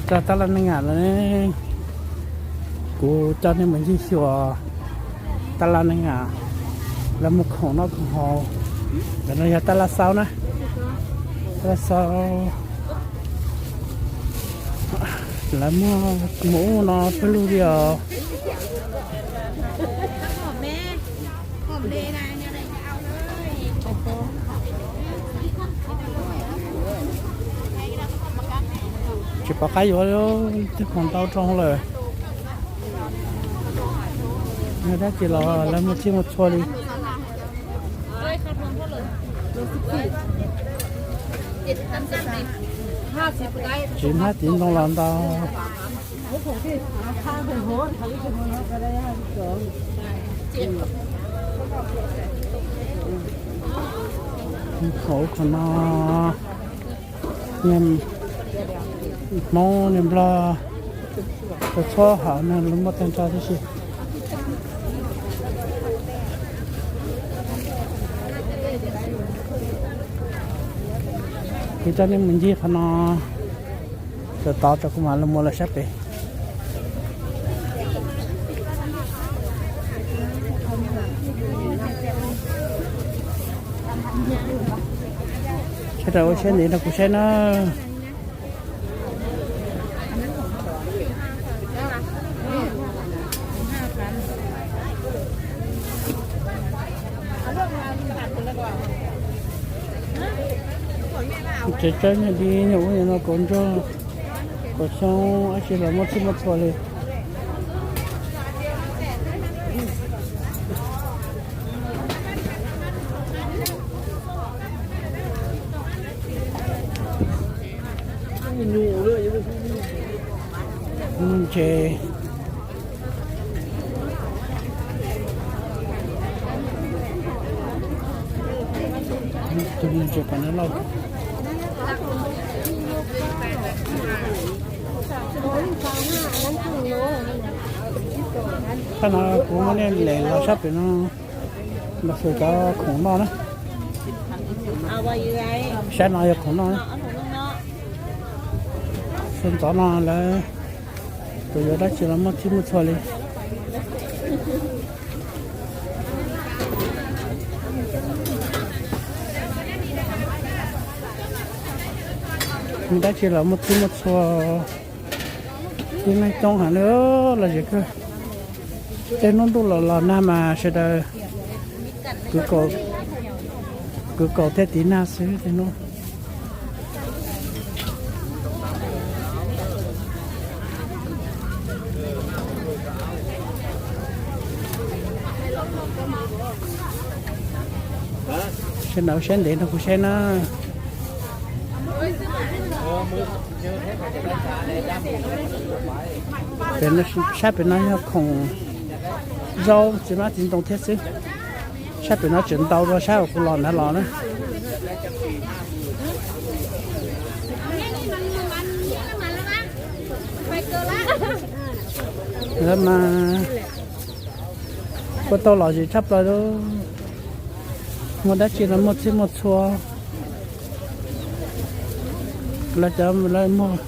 Txog tab laj neeb am lawm ne, kuv coj nej mus ncig xyuas tab laj neeb am. Lawv muag khoom noj khoom haus. Ntawm no yog tab laj xauv na, tab laj xauv. Lawv muag mus ub no pawg lug li os. Tsis pom qab yuav li, tej khoom ntau rau lawm. Yog dab tsi los lawv muag txhij muag txhua li. Txiv hmab txiv ntoo los ntau. Hauv qhov no, niag Hmoob niag Nplog, txhua txhua hauv no lawv muaj tag nrho tib si. Kuv coj nej mus ncig qhov no, tov tov tso kuv mam li mus lawm sab pem. Sawv daws ua siab ntev nrog kuv saib na. Tsev tsawb nyuag dib nyuag ub nyuag no, kaum ntsog kaum xyoo, ab tsi los muaj txhij muaj txhua li. Ntses, tus ntses pom no lauj. Qhov no kuv muab nej lem los sab pem no, los xwm cov khoom noj na. Sab no yog khoom noj na. Xwb ntxov no lawv tus yuav dab tsi los muaj txhij muaj txhua li. Muaj dab tsi los muaj txhij muaj txhua, tib neeg coob heev li los zem kawg. Tej hnub ntuj los los nag mas sawv daws kwv kaus thiab tiv nag xwb tej hnub. Sawv daws siab ntev nrog kuv saib na. Sab pem no yog khoom zaub txiv hmab txiv ntoo thiab xwb. Sab pem no tseem ntau dua sab uas kuv los ntawd los na. Lawv mas kuj tau lom zem tshaj plaws li. Muaj dab tsi los muaj txhij muaj txhua. Lawv cov, lawv muag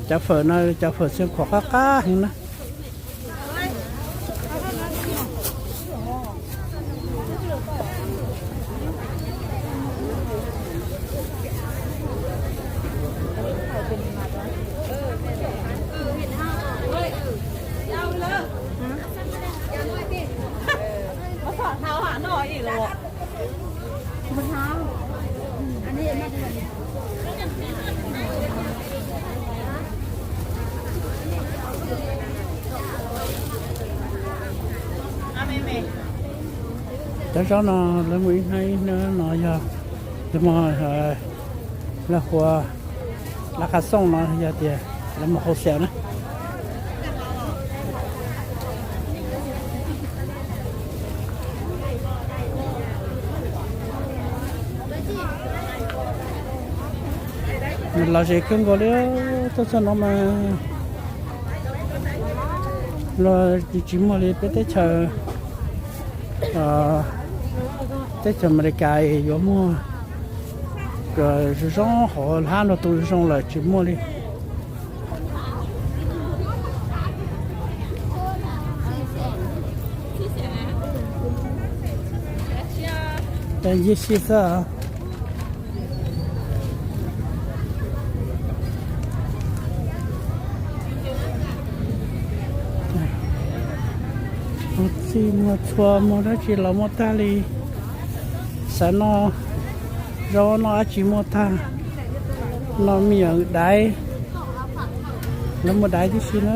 cov fawm no, cov fawm xeev khuam qab qab heev na. Cov zaub no lawv muaj ib hnab ib hnab no yog lawv muag, lawv hu ua lab qhab xooj no, yog tias lawv muag hauv xyaw na. Lom zem kawg nkaus li, tuaj txog no mas los tsis muaj li peb teb chaws, teb chaws Amelikas yuav muag zoo zoo hauv hlab nrog tu zoo lawm tsis muaj li. Ncig si xwb. Muag txhij muag txhua, muag dab tsi los muaj tag li. Xav noj zaub noj dab tsi muaj tag. Noj me nyuam daiv, lawv muag daiv tib si na.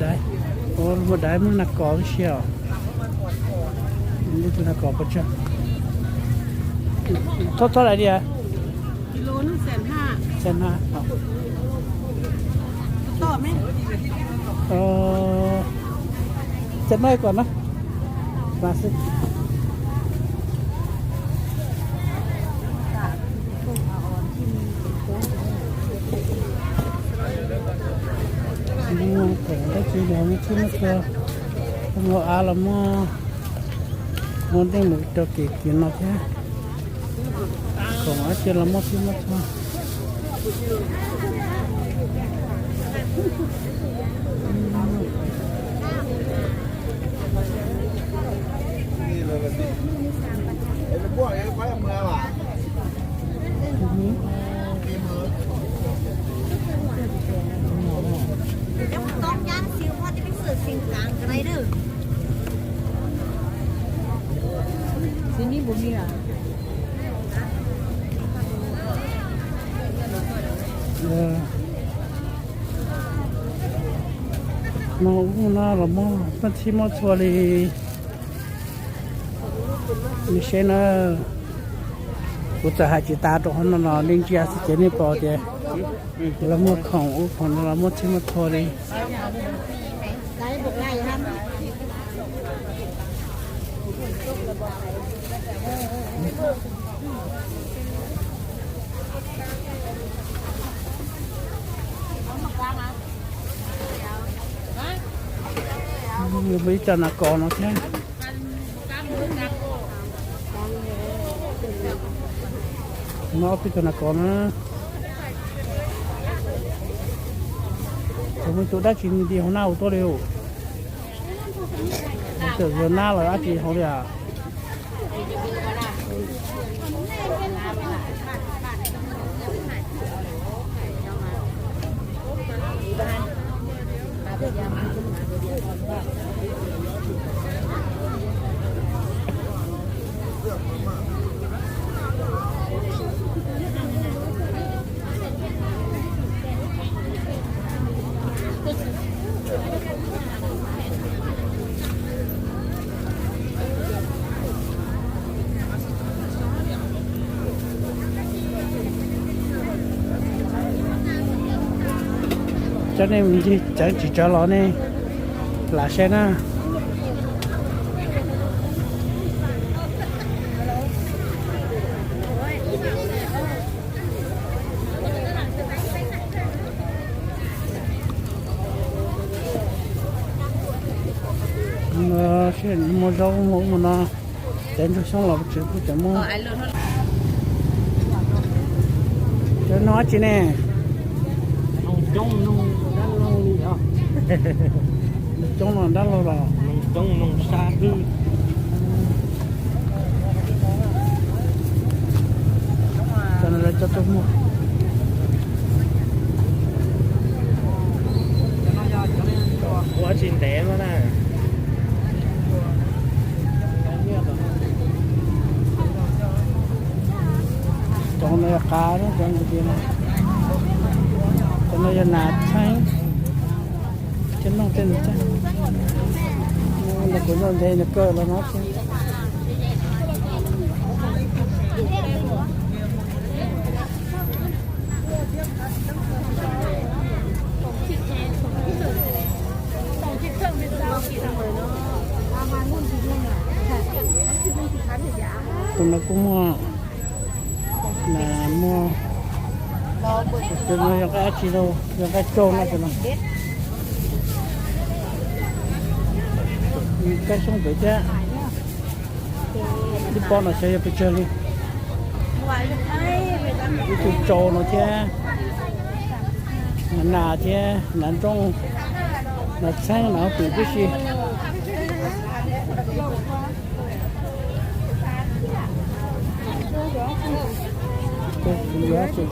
Daiv, muag daiv muaj nas kos tib si os. Nas kos pes tsawg? Txhob txhob lais dias. Txhob noj kom na. Muaj thaum dab tsi los muaj txhij muaj txhua, muaj av los muaj, muaj ntej mus rau kev kiv no thiab. Khoom dab tsi los muaj txhij muaj txhua. No ub no los muaj txhij muaj txhua li. Nws seb na, kuv txawm hais tsis tas rau qhov no los nej ntsia xwb ces nej pom tias los muaj khoom ub khoom no los muaj txhij muaj txhua li. Muaj ib co nas kos no thiab. No ob peb co nas kos na. Thaum mus tus dab tsi nti hauv nab hauv tuaj li. Txawm yuav nab los dab tsi hauv li as. Cov nej mus ncig tseev tsis tsawg los nej lam saib na. Muaj zaub muaj ub muaj no, cov ntsuag xyoob los tseem kuj tseem muaj. Cov no dab tsi ne? Coob no dab laug los. Cov no lawv cov tuaj muag. Ua tsis ntev no na. Cov no yog qav, cov no, cov no yog nas txheeb. Cov no tej no txheeb. Los kuv noj ntev nws kawg los no thiab. Tus no kuj muaj, muaj, tus no yog nqaij dab tsi rau, yog nqaij tsau no tus no. Nqaij xyoob pem thiab. Ib pob no xyov yog pes tsawg li. Ib tug tsau no thiab, nas thiab nas nrooj, nas txheeb, nas pwm tib si. Tsis yuav, tsis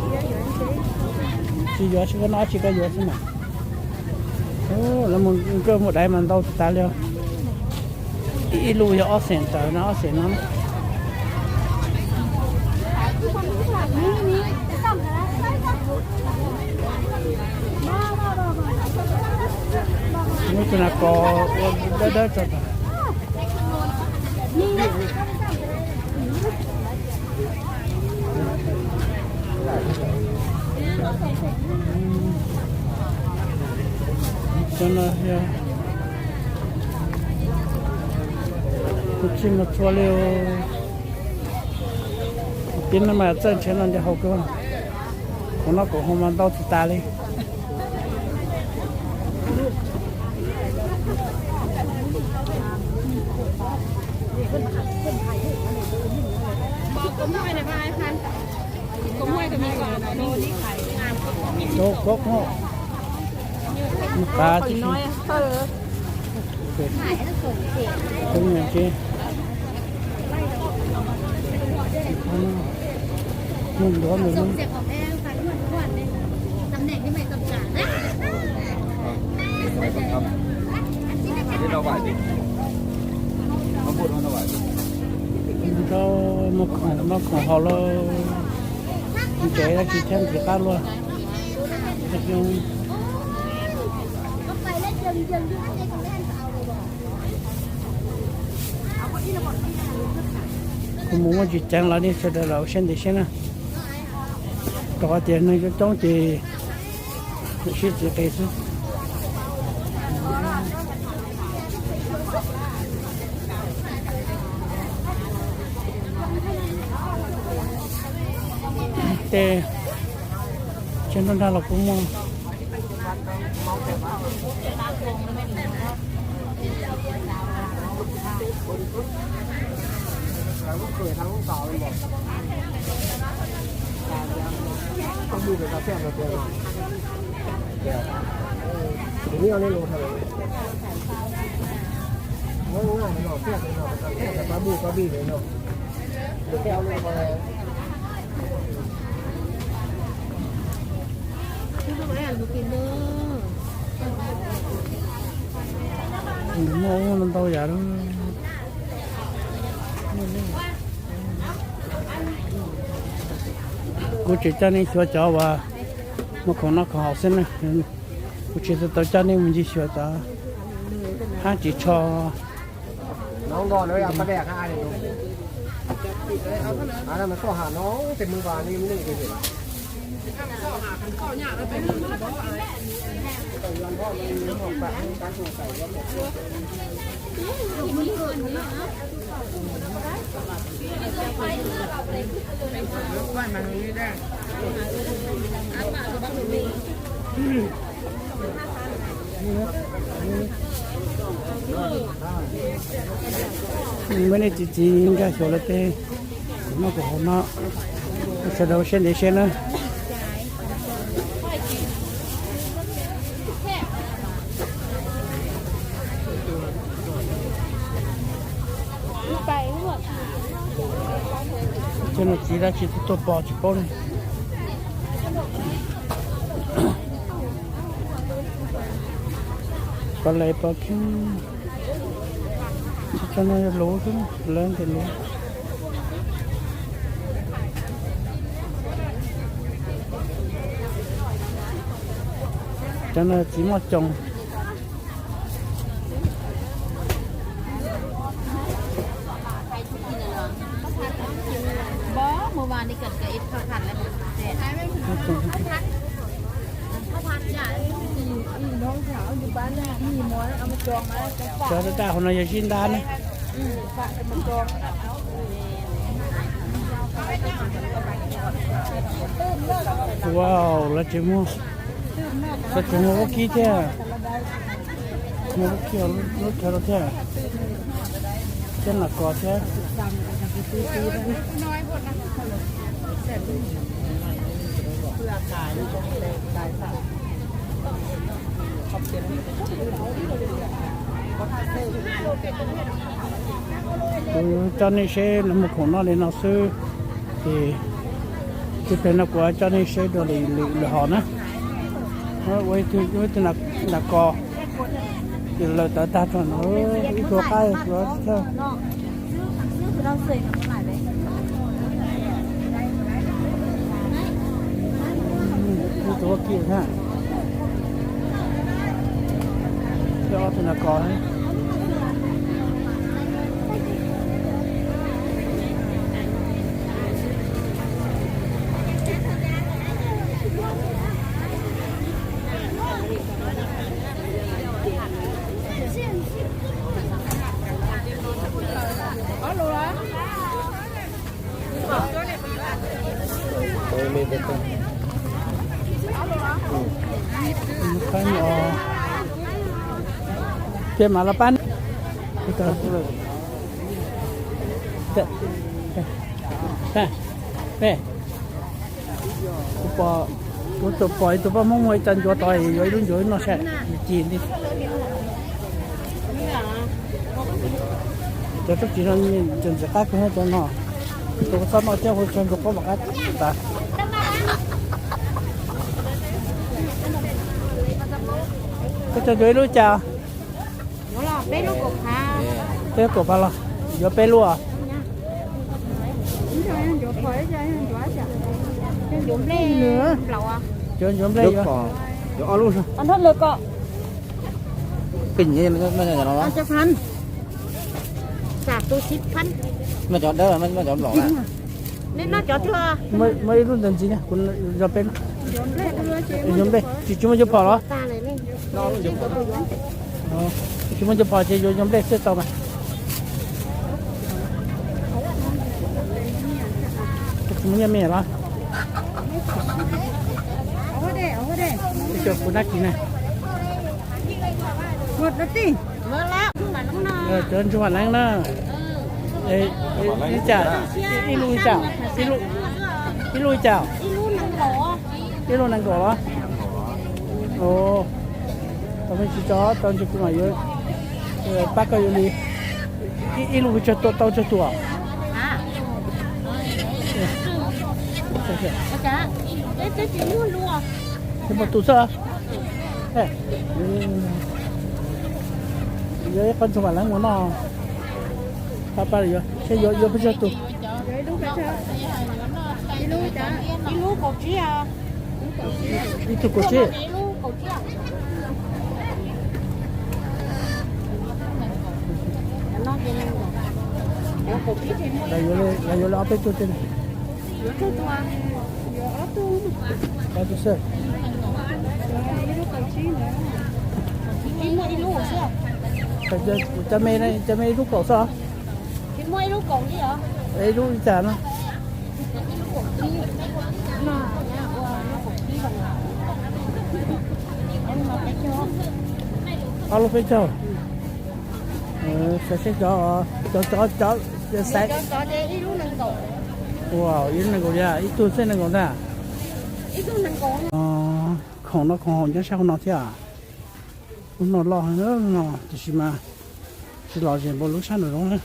yuav, tsis koj noj tsis koj yuav xwb mas. Lawv mus nkawj mus daiv mas ntau tas li. Ib lub yog ob xees tawm no, ob xees no. Muab tus nas kos ua dawb dawb tso. Cov no yog mus txhij mus txhua li. Tib neeg mas txawj nrhiav no nrhiav haus kawg. Kuv noj kuv haus mas ntau tsis tas li. Koj koj qav tib si. Tus niam tsis mus ntuav nws lub. Rau muag khoom noj khoom haus lawm, ntsev dab tsi thiab ntxiv qab luaj. Kuv mus muaj tsis ceev los nej sawv daws los ua siab ntev siab na. Rau qhov tias neeg coob coob ces sib txiv qis xwb. Tej tsev nruab nrag los kuj muaj. Muaj ntau yam. Kuv tsis coj nej xyuas cov uas muaj khoom noj khoom haus xwb na. Kuv tsis tau coj nej mus ncig xyuas cov hab ris tsho. Muab nej txiv txiv nkag xyuas lawv tej khoom noj khoom haus no, sawv daws ua siab ntev siab na. Cov no txiv dab tsi tuaj pom tsis paub li. Pom lawv pom kiag, tsis tso no yog luv xwb, lawv ntes luv. Cov no txiv moj coos. Cov daj daj hauv no yog zib ntab ne. Wow, lawv tseem muag, lawv tseem muag vaub kib thiab. Muag vaub kib lub chaw rau thiab. Thiab nas kos thiab. Kuv coj nej seb lawv muag khoom noj li no xwb, ces Ces pem no kuv coj nej saib dua lwm lwm hom na. Ua ib tug nram ko, ces lawv tawv tag tso no, ib tug qab tsuav thawj. Ib tug ua kiag na. Coj ob tug nram ko. Ces mam los pab. Kuv tsuas pom ib tug poj Hmoob muag ib co ncuav tod, yuav ib lub ncuav no saib, ci li. Cov tsob txiv no tseem ntxim qab kawg cov no. Tus txhob noj thiab, hu tso ntsuag qaub mam qab tas. Koj tso ncuav ib lub cas? Peb lub kaum phav los, yuav peb lub os. Cov ncuav nplej, cov dawb, muaj ib lub ntawd ntxiv, kuv yog peb lub. Ncuav nplej tsis muaj ncuav phom los? Tsis muaj ncuav phom ces yuav ncuav nplej xwb tau mas. Tsis muaj nyiaj me los? Ib co kuv nab kiv na. Cov ntsuag vam leeb na. Ib lub ib cas? Ib lub ib cas? Ib lub nees nkaum los? Tau me tsis tso tau ntsis kuv mam yuav pab koj yuav li. Ib lub tsawg tua, tau tsawg tus? Muaj tus xwb. Yuav ib qho ntsuag vam leeb mus noj. Pab pab yuav, seb yuav peb tsawg tus. Ib tug kaum tsib. Yuav li ob peb tug tej. Ob tug xwb. Cov me, cov me ib lub kaum xwb. Ib lub li cas no? Ob lub peb caug. Xaiv seb cov, cov, cov, cov xaiv. Ua ib lub nees nkaum, ib tug xwb nees nkaum ntag. Khoom no khoom haum nyob sab hauv no thiab. Lub no loj heev no tiam sis mas tsis lom zem npaum lub sab nraum zoov na.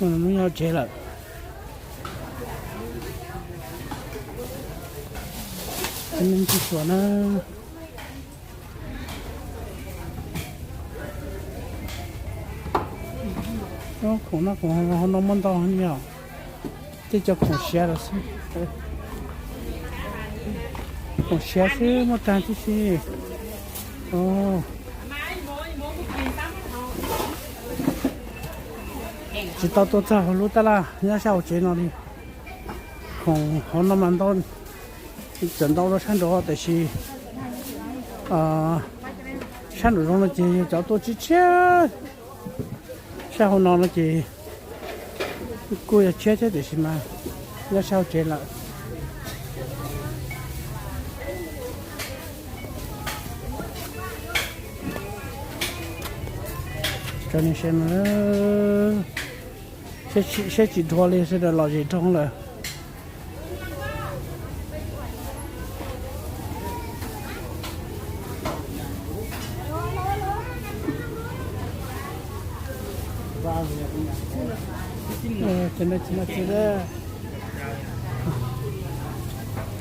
Lub no yog tsev lawm. Ntsis suav na. Khoom no khoom haum no muaj ntau heev li os. Tej cov khoom siav los xwb. Khoom siav xwb muaj tag tib si. Tsis tau tuaj txog hauv lub tab laj nyob sab hauv tsev no li. Khoom hauv no mas ntau, tseem ntau dua sab nraud tiam sis sab nraum zoov no ces yog cov tuaj tshiab tshiab. Sab hauv no no ces kuj yog tshiab thiab tiam sis mas nyob sab hauv tsev lawm. Saib tsis dhua li sawv daws lom zem dhau lawm.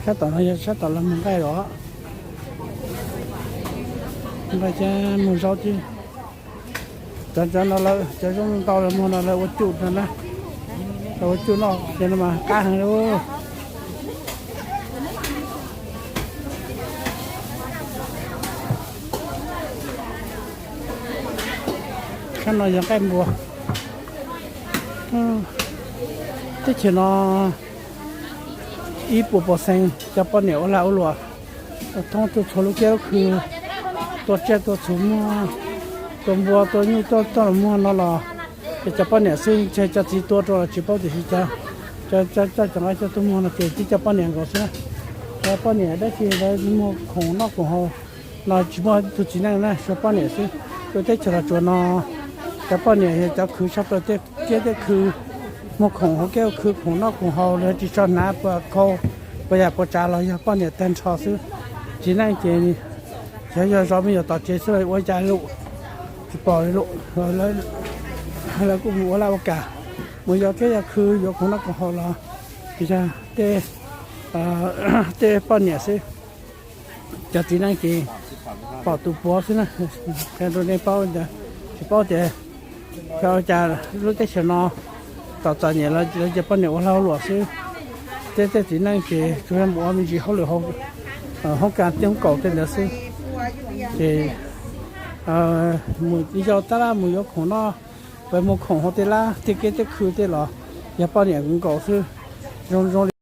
Sab tom no yog sab tom lawv muag nqaij los, nqaij cab muag zaub thiab. Cov, cov no lawv cov zoo ntau lawv muag no lawv ua cuj no na, lawv ua cuj noj ces no mas qab heev li. Sab no yog nqaij npua. Teb chaws no ib puas pawv xees cov poj niam ua lag ua luam, thoob tuaj txhua lub kiab lub khw, tua tsiaj tua txhu muag, tua npua tua nyuj tuaj tuaj los muag no los, ces cov poj niam xwb, ntshe cov txiv tua rau los tsis paub tiam sis cov, cov, cov, cov nqa coj tuaj muag no ces tib cov poj niam nkaus xwb. Cov poj niam dab tsi lawv muag khoom noj khoom haus no tsis muaj ib tug txiv neej na, tsuas poj niam xwb. Lub teb chaws los tsuas no, cov poj niam yog cov khwv tshaj plaws tej kiab tej khw, muag khoom hauv kiab hauv khw, khoom noj khoom haus los ris tsho hnav puas khau, puas yam puas tsav los yog poj niam tag nrho xwb. Txiv neej ces xyov yog zov me nyuam tom tsev xwb los ua cas lawm, tsis pom li lawm. Lawv kuj mus ua laj ua kam, mus yos kiab yos khw yuav khoom noj khoom haus los yog tej, tej poj niam xwb. Cov txiv neej ces pom tus puav xwb na. Qhia rau nej paub ntawd, tsis paub tias xyov ua cas lub teb chaws no tom txom nyem los lawv ces poj niam ua lag ua luam xwb. Tej, tej txiv neej ces tsuas yog mus ua me ntsis hauj lwm hauv, hoob kas tej hoob kaum tej ntawd xwb. Ces mus yos tab laj mus yuav khoom noj, pab muag khoom hauv tej lab tej kiab tej khw tej los yog poj niam nkaus xwb. Zoo, zoo